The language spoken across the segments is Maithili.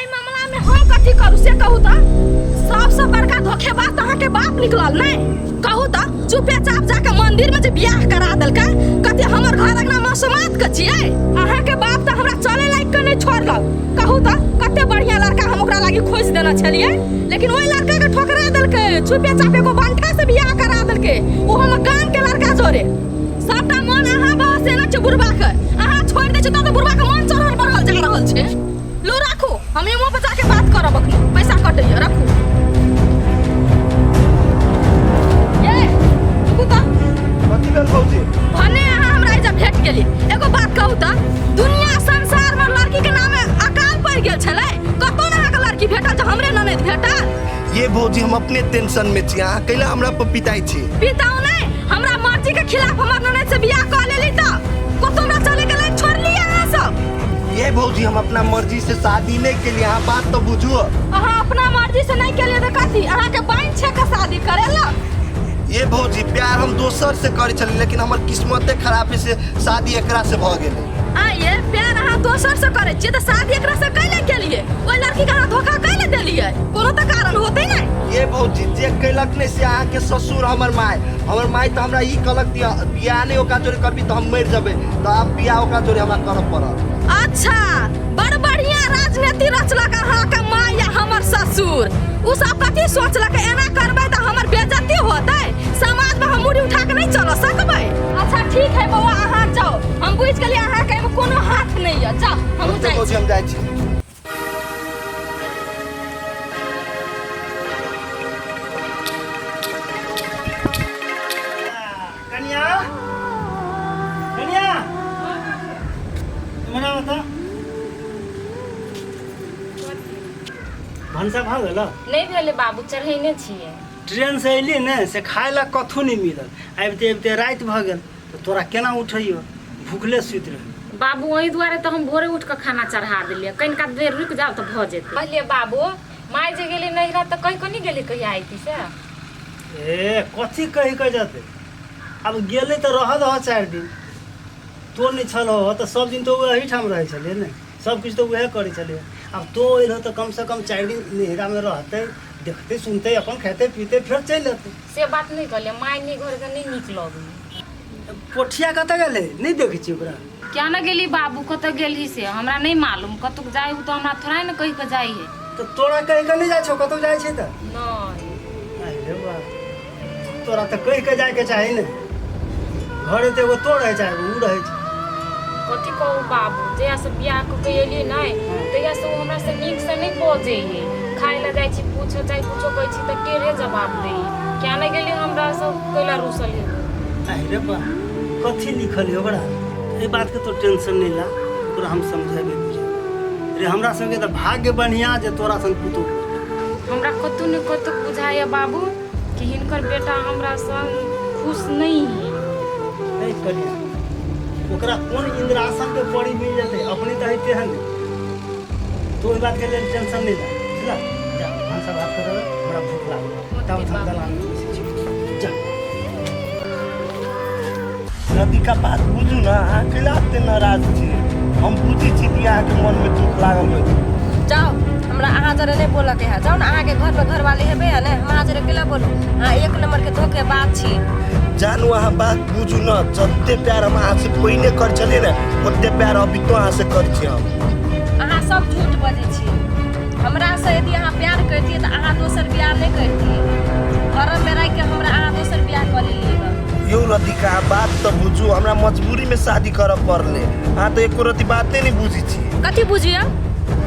एहि मामला में हम कथी करू से कहू तऽ। सबसे बड़का धोखेबाज तऽ अहाँके बाप निकलल नहि? कहू तऽ, चुपेचाप जाके मंदिर में जे बियाह करा देलकै, कथी हमर घर अंगना मसोमात के छियै? अहाँके बाप तऽ हमरा चले लायक के नहि छोड़लक। कहू तऽ, कते बढ़िया लड़का हम ओकरा लागी खोजि देने छलियै, लेकिन ओहि लड़का के ठोकरा देलकै, चुपेचाप एगो बंठा से बियाह करा देलकै, ओ हमर गाम के लड़का जोरे। सबटा मन अहाँ बहसेने छै बुढ़बा के। अहाँ छोड़ि दै छै तब तऽ बुढ़बा के मन चढ़ल बढ़ल जा रहल छै। लो राखू, हम एमो पर जाके बात करब, अखनी पैसा कटैया, राखू। ये रुकू तऽ। कथी भेल भौजी? भने अहाँ हमरा एहिजा भेट गेली। एगो बात कहू तऽ, दुनिया संसार में लड़की के नामे अकाल पड़ि गेल छलै, कतौ ने अहाँके लड़की भेटल जे हमरे ननैद भेटल? ये भौजी, हम अपने टेंशन में छी, अहाँ कैला हमरा पर पिताई छी? पिताऊ नहि, हमरा मर्जी के खिलाफ हमर ननैद से बियाह कऽ लेली तऽ कतौ हमरा चले के लायक छोड़ली अहाँ सब? ये भौजी, हम अपना मर्जी से शादी नहीं केलिए, अहाँ बात तो बुझू। अहाँ अपना मर्जी से नहीं केलिए तऽ कथी अहाँके बाइन छे के शादी करेला? ये भौजी, प्यार हम दोसर से करे छली, लेकिन हमर किस्मते खराब है से शादी एकरा से भ गेलै। आ ये प्यार अहाँ दोसर से करे छियै तऽ शादी एकरा से कैले केलिए? ओहि लड़की के अहाँ धोखा कैले देलिए? कोनो तऽ कारण होतै ने। ये भौजी, जे कैलक नहीं से अहाँ के ससुर, हमर माय। हमर माय तऽ हमरा ई कहलक दिया बियाह नहीं ओकरा जोरे करबी तऽ हम मरि जेबै, तऽ आब बियाह ओकरा जोरे हमरा करऽ पड़त। अच्छा, बड़ बढ़िया राजनीति रचलक अहाँके माय या हमर ससुर। उ सब कथी सोचलक, एना करबै तऽ हमर बेइज्जती होतै, समाज में हम मुड़ी उठा के नहीं चल सकबै। अच्छा ठीक है बौआ, अहाँ जाओ, हम बुझि गेलियै अहाँके एहिमे कोनो हाथ नहीं यऽ। जाओ, हमहूँ जाइ छी। भौजी, हम जाइ छी। कनिया, कनिया, मना बता, भनसा भऽ गेल? नहि भेलै बाबू, चढ़ेने छियै। ट्रेन से अयली ने से खाय ला कथू नहीं मिलल, आबिते आबिते राति भऽ गेल, तऽ तोरा केना उठैयो, भूखले सुति रही। बाबू, ओहि दुआरे तऽ हम भोरे उठि कऽ खाना चढ़ा देलियै, कनिका देर रुकि जाउ तऽ भऽ जेतै। कहलियै बाबू, माय जे गेलै नैहरा तऽ कहि कऽ नहि गेलै कहिया अयती से? ए, कथी कहि कऽ जेतै, आब गेलै तऽ रहऽ दहऽ 4 दिन। तो नहि छल हो तऽ सब दिन तऽ ओ एहिठाम रहै छलै ने, सब किछु तऽ उएह करै छलै। आब तो एलहो तऽ कमसँ कम 4 दिन नैहरामे रहतै, देखतै सुनतै, अपन खेतै पीतै, फेर चलि एतै। से बात नहि कहलियै, माय नहि घरके नहि नीक लगै। पोठिया कतऽ गेलै? नहि देखै छी ओकरा। क्या ने गेली बाबू, कतऽ गेलही से हमरा नहि मालूम। कतौ जाइ तऽ हमरा थोड़ा ने कहि कऽ जाइ है। तऽ तोरा कहि कऽ नहि जाइ छौ कतौ जाइ छै तऽ? नहि। अरे बा, तोरा तऽ कहि कऽ जाइके चाही ने। घरे तऽ एगो तो रहै छै, एगो उ रहै छै। कथी कहू बाबू, जहियासँ बियाह कऽ के एलियै नहि, तहियासँ ओ हमरासँ नीकसँ नहि बजै है। खाय लए जाइ छी पूछऽ, चाहे कुछो कहै छी तऽ टेढ़े जवाब दै है। क्या नहि गेलियै, हमरासँ कैला रूसल है? अरे बा, कथी लिखल है ओकरा? एहि बातके तो टेंशन नहि ला, ओकरा हम समझेबै बुझेबै। रे, हमरा सबके तऽ भाग्य बढ़िआँ जे तोरा सन पुतोह। हमरा कतहु ने कतहु बुझाइए बाबू कि हिनकर बेटा हमरा संग खुश नहि है। नहीं कनिया, ओकरा कोन इंद्रासन के पड़ी मिल जेतै, अपने तऽ होइते है ने। तो ओहि बातके लेल टेंशन नहि ला, बुझला? जा, भनसा भात कर, हमरा भूख लागल, तब हम दलान में बैसै छी, जा। नदी का बात बुझू ने, अहाँ कैला एते नाराज छी? हम बुझै छी कि अहाँके मनमे दुख लागल होय। जाओ, हमरा अहाँ जरे नहीं बोलऽ के है। जाओ ने, अहाँके घर में घरवाली हेबे है ने, हम अहाँ जरे केला बोलू? अहाँ एक नंबर के धोखेबाज छी। जानू, अहाँ बात बुझू ने, जते प्यार हम अहाँ से पहिने कर छलियै ने, ओते प्यार अभी तो अहाँ से कर छी हम। अहाँ सब झूठ बजै छी। हमरा से यदि अहाँ प्यार करतियै तऽ अहाँ दोसर बियाह नहि करतियै। घरमे राखि के हमरा अहाँ दोसर बियाह कऽ लेलियै। यौ रतिका, बात तऽ बुझू, हमरा मजबूरी में शादी करऽ पड़ले। अहाँ तऽ एको रति बाते नहीं बुझै छी। कथी बुझियौ?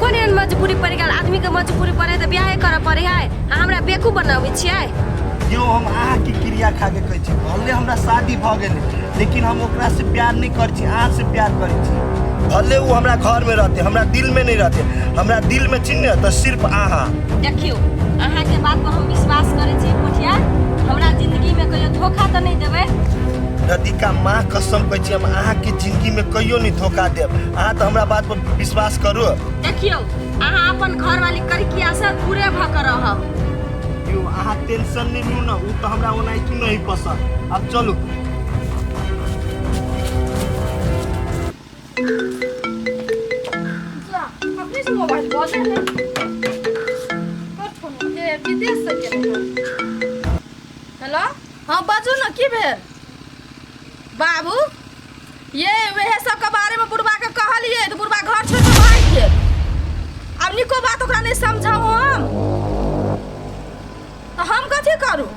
कोन एहन मजबूरी पड़ि गेल? आदमीके मजबूरी पड़े तऽ बियाहे करऽ पड़े है? अहाँ हमरा बेकूफ बनाबै छियै? यौ, हम अहाँके क्रिया खा के कहै छी, भले हमरा शादी भऽ गेलै, लेकिन हम ओकरा से प्यार नहीं करै छी, अहाँ से प्यार करै छी। भले ओ हमरा घर में रहते, हमरा दिल में नहीं रहते। हमरा दिल में छी ने तऽ सिर्फ अहाँ। देखियौ, अहाँके बात पर हम विश्वास करै छी पोठिया, हमरा जिंदगी में कहियो धोखा तऽ नहि देबै? रतिका, माँ कसम कहै छी, हम अहाँके जिंदगी में कहियो नहीं धोखा देब। अहाँ तऽ हमरा बात पर विश्वास करू। देखियौ, अहाँ अपन घरवाली करिकिया से दूरे भऽ कऽ रहब। यौ, अहाँ टेंशन नहीं लू ना, ओ तऽ हमरा ओनाहितो नहीं पसंद। अब चलू। अपने से मोबाइल बजे है। विदेश से केने हन। हेलो हाँ बाजू ने की भेल बाबू ये वएह सबके बारेमे बुढ़बा के कहलियै तऽ बुढ़बा घर छोड़ि कऽ भागि गेल आब नीको बात ओकरा नहि समझाउ हम तऽ हम कथी करू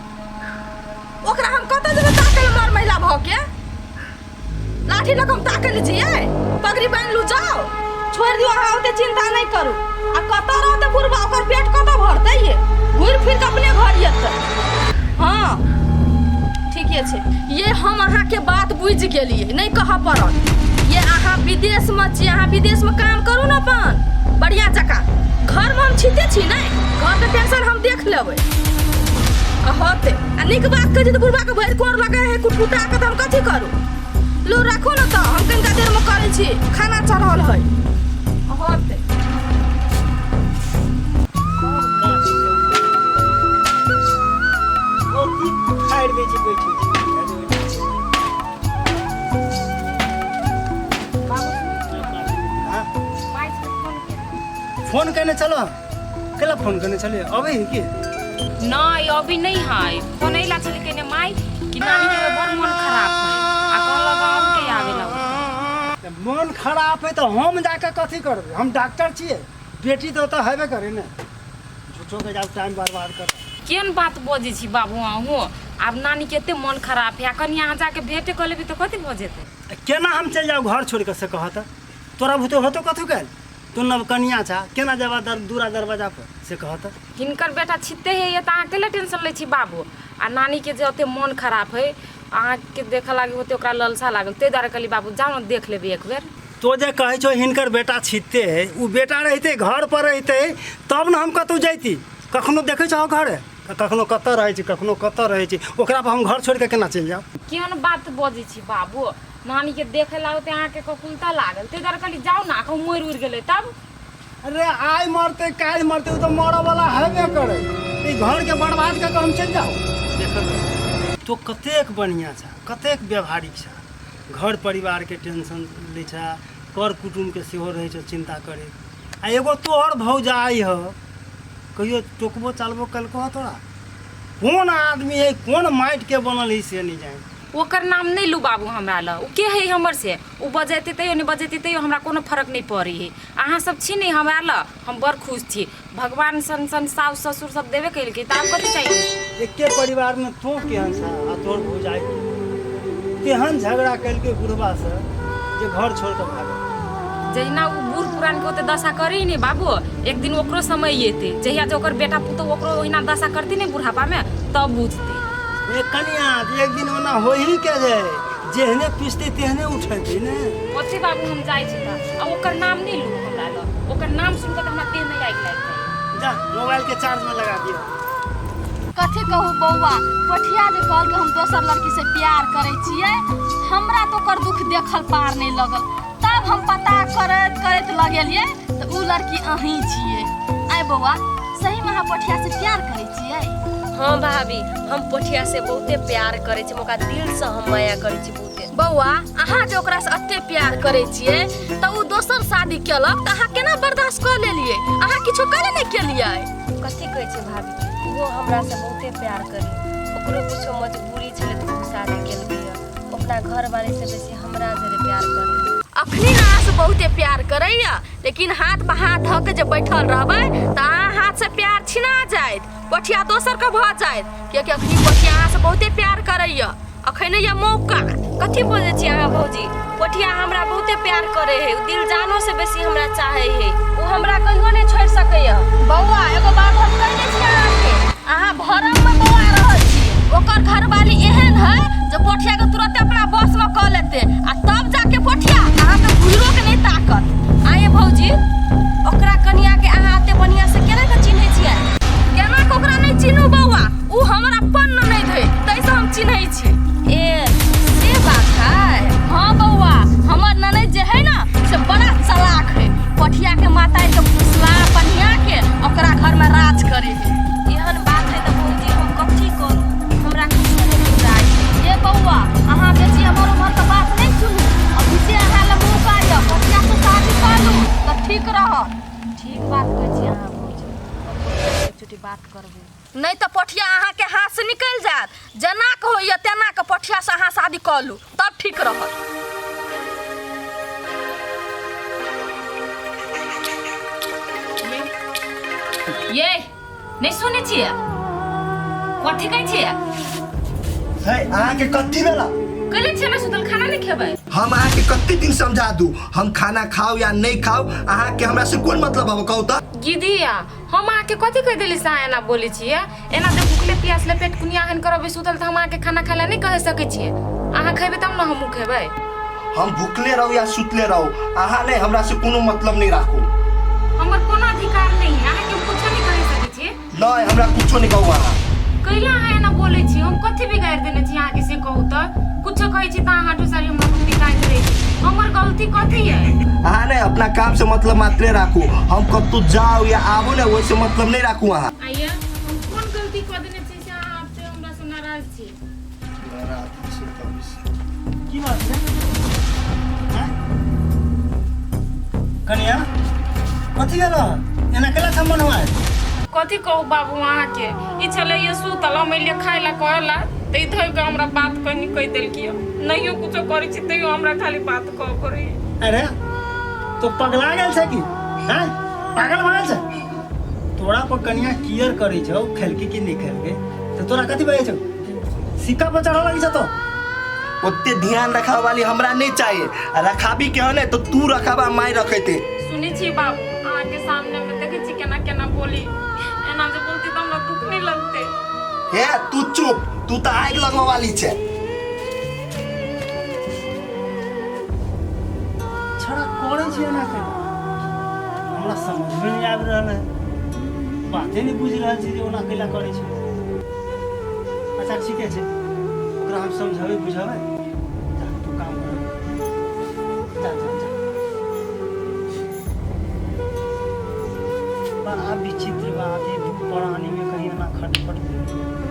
ओकरा हम कतऽ जेबै ताकै लए मर महिला भऽ के लाठी लऽ कऽ हम ताकै लए जियै पगड़ी बान्हि लू जाउ छोड़ि दियौ अहाँ ओते चिन्ता नहि करू आ कतऽ रहतै बुढ़बा ओकर पेट कतऽ भरतै ये घुरि फिर कऽ अपने घर एतै हँ ठीके छै ये हम अहाँके बात बुझि गेलियै नहि कहऽ पड़त ये अहाँ विदेशमे छी अहाँ विदेशमे काम करू ने अपन बढ़िआँ जकाँ घरमे हम छिते छी नहि घरके टेंशन हम देख लेबै आ होतै आ नीक बात कहै छी तऽ बुढ़बाके भरि कोर लगै है कुटकुटा कऽ तऽ हम कथी करू लू राखू ने तऽ हम कनिका देरमे करै छी खाना चढ़ल है होतै फाड़ि दै छै बैठे हाँ? फोन केने चलो केला फोन केने चलिए अबै है की नहीं अभी नहीं है फोन अइला छलै केने माई कि नानी के बड़ मन खराब है आ कहलक हम के आवे ला तऽ मन खराब है तऽ हम जाके कथी करबै हम डॉक्टर छियै बेटी तऽ ओतऽ हेबे करे ने झूठो के जाउ टाइम बर्बाद कर केहन बात बजै छी बाबू अहूँ आब नानी के एते मन खराब है आ कनि अहाँ जाके भेंटे कऽ लेबै तऽ कथी भऽ जेतै केना हम चलि जाउ घर छोड़ि कऽ से कहऽ तऽ तोरा भूते होतो कथू काल्हि तू नवकनिया छा केना जेबा दर दूरा दरवाजा पर से कह तऽ हिनकर बेटा छिते है तऽ अहाँ केला टेंशन लै छी बाबू आ नानी के जे ओते मन खराब है अहाँके देखऽ लागी होते ओकरा ललसा लागल ताहि दुआरे कहली बाबू जाउ ने देख लेबै एक बेर तो जे कहै छौ हिनकर बेटा छिते है उ बेटा रहितै घर पर रहितै तब ने हम कतहु जैती कखनो देखै छहो घरे कखनो कतऽ रहै छै कखनो कतऽ रहै छै ओकरा पर हम घर छोड़ि कऽ केना चलि जाउ केहन बात बजै छी बाबू नानी के देखे ला होते अहाँके ककुलता लागल ताहि दुआरे कहली जाउ ने कहूँ मरि उड़ि गेलै तब अरे आइ मरतै काल्हि मरतै ओ तऽ मरऽ वाला हेबे करै ई घरके बर्बाद कऽ कऽ हम चलि जाउ देखऽ तो कतेक बढ़िआँ छ कतेक व्यवहारिक छ घर परिवारके टेंशन लै छ कर कुटुम्बके सेहो रहै छ चिन्ता करै आ एगो तोहर भौजाइ ह कहियो टोकबो चालबो केलको हँ तोरा कोन आदमी है कोन माटिके बनल है से नहि जानि ओकर नाम नहि लू बाबू हमरा लग ओ के है हमर से ओ बजेतै तैयो नहि बजेतै तैयो हमरा कोनो फर्क नहि पड़ै है अहाँ सब छी ने हमरा लग हम बड़ खुश छी भगवान सन सन साउस ससुर सब देबे केलकै तऽ आब कथी चाही एके परिवारमे तोँ केहन छह आ तोहर भौजाइ तेहन झगड़ा केलकै बुढ़बासँ जे घर छोड़ि कऽ भागल जहिना ओ बूढ़ पुरानके ओते दशा करी ने बाबू एक दिन ओकरो समय एतै जहिया जे ओकर बेटा पुतोह ओकरो ओहिना दशा करतै ने बुढ़ापामे तब बुझतै ए कनिया एक दिन ओना हो ही के जाए जेहने पिसते तेहने उठेतै ने ओते बाबू हम जाइ छी तऽ आ ओकर नाम नहि लू हमरा लग ओकर नाम सुनि कऽ तऽ हमरा देहमे आगि लागि जाइए जा मोबाइल के चार्ज में लगा दियो कथी कहू बौआ पोठिया जे कहलकै हम दोसर लड़की से प्यार करै छियै हमरा तऽ ओकर दुख देखल पार नहि लगल तब हम पता करैत करैत लगेलियै तऽ उ लड़की अहीं छियै आइ बौआ सहीमे अहाँ पोठिया से प्यार करै छियै हाँ भाभी हम पोठिया से बहुते प्यार करै छी ओकरा दिल से हम माया करै छी बहुते बौआ अहाँ जे ओकरा से एते प्यार करै छियै तऽ उ दोसर शादी केलक तऽ अहाँ केना बर्दाश्त कऽ लेलियै अहाँ किछो करे नहि केलियै कथी कहै छै भाभी ओहो हमरा से बहुते प्यार करी ओकरो कुछो मजबूरी छलै तऽ ओ शादी केलकै अपना घरवाली से बेसी हमरा जरे प्यार करे अखनी ने अहाँ से बहुते प्यार करैया लेकिन हाथ पर हाथ धऽ के जे बैठल रहबै तऽ अहाँ हाथ से प्यार छिना जायत पोठिया दोसर के भऽ जायत कियाकि अखनी पोठिया अहाँ से बहुते प्यार करैया अखन यऽ मौका कथी बजै छी अहाँ भौजी पोठिया हमरा बहुते प्यार करे है ओ दिल जानो से बेसी हमरा चाहे है ओ हमरा कहियो नहि छोड़ि सकैया बौआ एगो बात हम कहि दै छी अहाँके अहाँ भरम में बौआ रहल छी ओकर घरवाली एहन है जे पोठिया के तुरंत अपना बस में कऽ लेते आ तब जाके पोठिया अहाँके घुरो के नहीं ताकत आये भौजी ओकरा कनिया के अहाँ एते बढ़िया से केना के चिन्है छियै केना के ओकरा नहीं चिन्हू बौआ उ हमर अपन नहीं धे तैसे हम चिन्है छी ए से बात है हाँ बौआ हमर ननद जे है ना से बड़ा चालाक है पोठिया के माता के फुसला पनिया के ओकरा घर में राज करे है एहन बात है तऽ भौजी हम कथी करू हमरा कुछो नहि बुझाइ ए बौआ अहाँ बेसी हमर उमर के बात नहीं सुनू अभी से अहाँ लग मौका यऽ पोठिया से शादी कर लू तऽ ठीक रहत बात करबै। नहि तऽ पोठिया अहाँके हाथ से निकलि जायत। जेना के होइए तेना के पोठिया से अहाँ शादी कऽ लू तब ठीक रहत। ये नहि सुनै छियै कथी कहै छियै? है अहाँके कथी भेला? कहले छियै ने सुतल खाना नहि खेबै। हम अहाँके कते दिन समझा दू, हम खाना खाउ या नहीं खाउ अहाँके हमरा से कोन मतलब हब कहू तऽ? गिदिया हम अहाँके कथी कहि देली से अहाँ एना बोलै छियै? एना जे भुखले प्यासले पेट कुनिया एहन करबै सुतल तऽ हम अहाँके खाना खाय लए नहि कहि सकै छियै। अहाँ खेबै तब ने हमहूँ खेबै। हम भुखले रहू या सुतले रहू अहाँ नहीं हमरा से कोनो मतलब नहीं राखू। हमर कोनो अधिकार नहीं है, अहाँके हम कुछो नहीं कहि सकै छियै। नहीं हमरा कुछो नहीं कहू अहाँ। कैला अहाँ एना बोलै छी? हम कथी बिगाड़ि देने छी अहाँके से कहू तऽ? कुछो कहै छी तऽ अहाँ हाटो सारी हमरा बिगाड़ि दै छी। हमर गलती कथी है? अहाँ नहीं अपना काम से मतलब मात्रे राखू, हम कतौ जाउ या आबू ने ओहिसे मतलब नहीं राखू अहाँ। आइया हम कोन गलती कऽ देने छी से अहाँ से हमरा से नाराज छी? नाराज छी तब से। की बात छै? कनिया कथी भेल? एना केला छ मन हुआ? कथी कहू बाबू अहाँके, ई छलै ये सुतल, हम एलियै खाय लए कहला तऽ ई धोइ कऽ हमरा बात कनी कहि देलकै। नहियो कुछो करै छी तैयो हमरा खाली बात कहऽ पड़ैए। अरे तो पगला गेल छै की? हैं पागल भऽ गेल छै? तोरा पर कनिया केयर करै छौ, खेलकी कि नहीं खेलके तऽ तोरा कथी बजै छौ? सिक्का पर चढ़ऽ लगै छौ तो? ओते ध्यान रखा वाली हमरा नहीं चाहिए, रखाबी के है ने तो तू रखाबा माय रखेते। सुनै छी बाबू अहाँके सामने में देखै छी केना केना बोली, एना जे बोलती तऽ हमरा दुख नहीं लगते। हे तू चुप, तू तऽ आगि लगवा वाली छै। छड़ा करै छी एना के हमरा समझमे नहीं आबि रहल है, बाते नहीं बुझि रहल छी जे ओना कैला करै छै। अच्छा ठीके छै, ओकरा हम समझेबै बुझेबै। जा तू काम कर, जा जा जा। बड़ा विचित्र बात है, दू प्राणी में कहीं एना खटपट भेल।